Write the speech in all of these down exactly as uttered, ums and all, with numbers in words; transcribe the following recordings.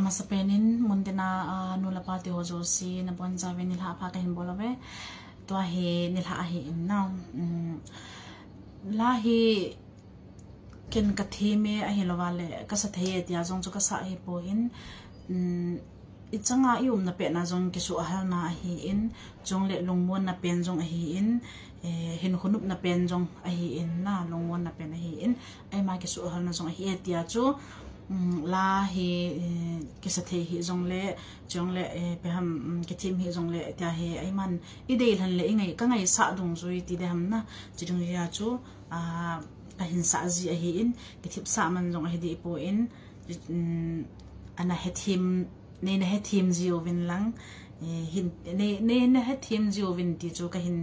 Masapen in muntina, ah, nu le pa te ho jouse nabonchauvin nilhah pha kahin bol uve. Tua hi nilhah ahin na. Um, la hi ken kathem e ahilouva le kasa thei e tia jong chu kasa ahipon, um, ichanga i umna petna jong kisuhhalna ahin, chule lungmonna pen jong ahin, eh, hinkho nopna pen jong ahin na, lungmonna pen ahin, eima kisuhhalna jong ahi e tia chu, um, la hi, eh, kisa thei hijongle, chule, eh, ipi ham, um, kithem hijongle tia hi eiman idei lhon le ingai, kangaisah dungjui ti ding ham na, chudungjuia chu, ah, kahin sah ji ahin, kithipsah man jong ahi dehpon, um, ana hethem, neina hethem jiuvin lang, eh, hin, nei, neina hethem jiuvin ti chu kahin,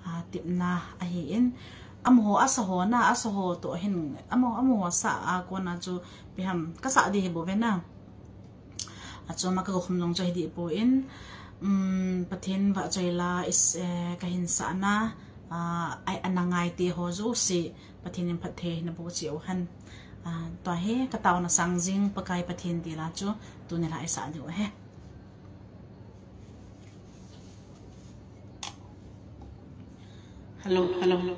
ah, tepna ahin. Amaho asa ho na, asa ho toh hin, amaho, amaho sa a kona chu ipi ham kasa ding hi bouve na. Achom a kaga khum jong chu ahi dehpon, um, Pathen vahchoi la is, eh, kahin sahna, ah, ai, ana ngai te ho jouse Pathen in phatthei naboh cheh u hen. Ah, tua hi kataona sang jing Pakai Pathen ti la chu tuni la isah diu ahi. Hello, hello, hello.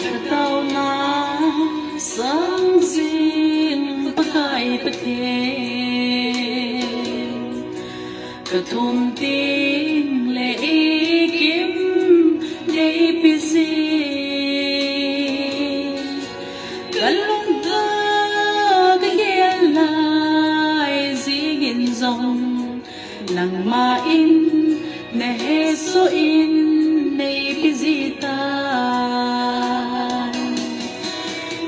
Kataona sang jing Pakai Pathen, kathum teng le ikim neipe jing, kalungthim a kagel lai jingin jong, nangman nahesoh in neipe jitan.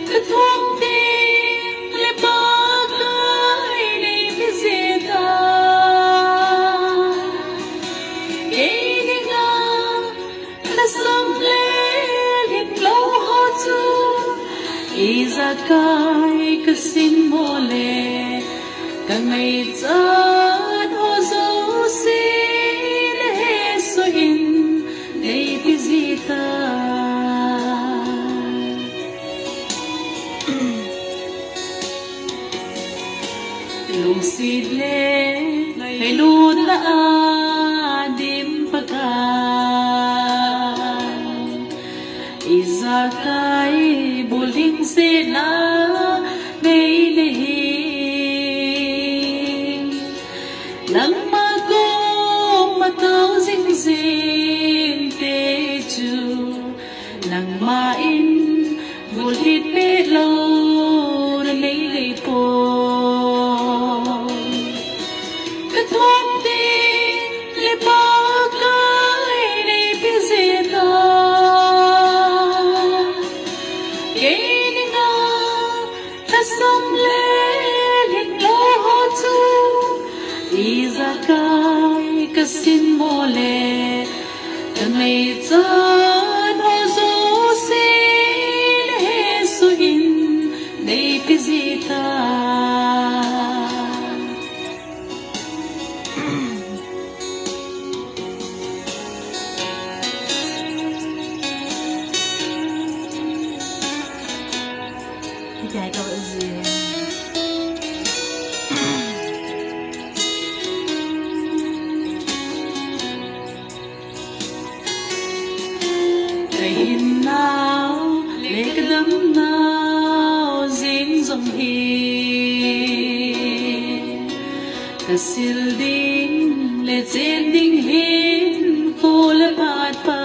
Kathum teng le Pakai neipe jitan. Kei dinga kasam le lhinglou ho chu, ijakai kasim mo le, kangaichat ho jouse nahesoh in neipe jitan. Lungset le ngailutna a dim Pakai, ijakai bulhing setna nei nahi. Nangma koma tou jingjing te chu, nangman bulhit peh louna nei lei poi. Kathum teng le Pakai neipe jitan. Kei dinga kasam le lhinglou ho chu, ijakai kasim mo le, kangaichat ho jouse nahesoh in neipe jitan. Hitia hi kavah ji. Kahinnau le kadamnau jeng jong hi, kasil ding le chen ding hinkho le phat pa.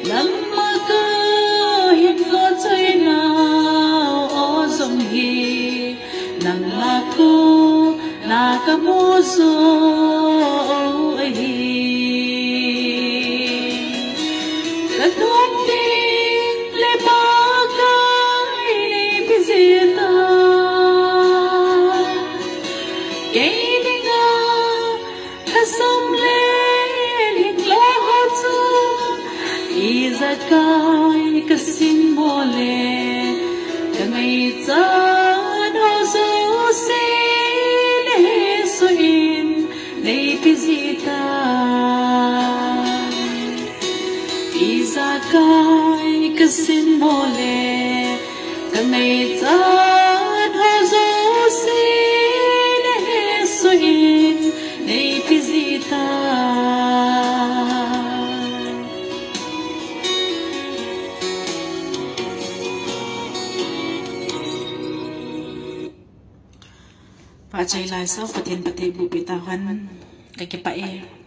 Nangma kahinkho choinau o jong hi, nangma kona kamu jou ahi. Kathum teng le Pakai neipe jitan. Kei dinga kasam le lhinglou ho chu, ijakai kasim mo le, kangaichat ho jouse Neipi jita, ijakai kasin mole, kameichat ho jouse nahesoh in, neipi jita. Pachat lai sa Pathen phatthei boh peh tahen, kakipah e.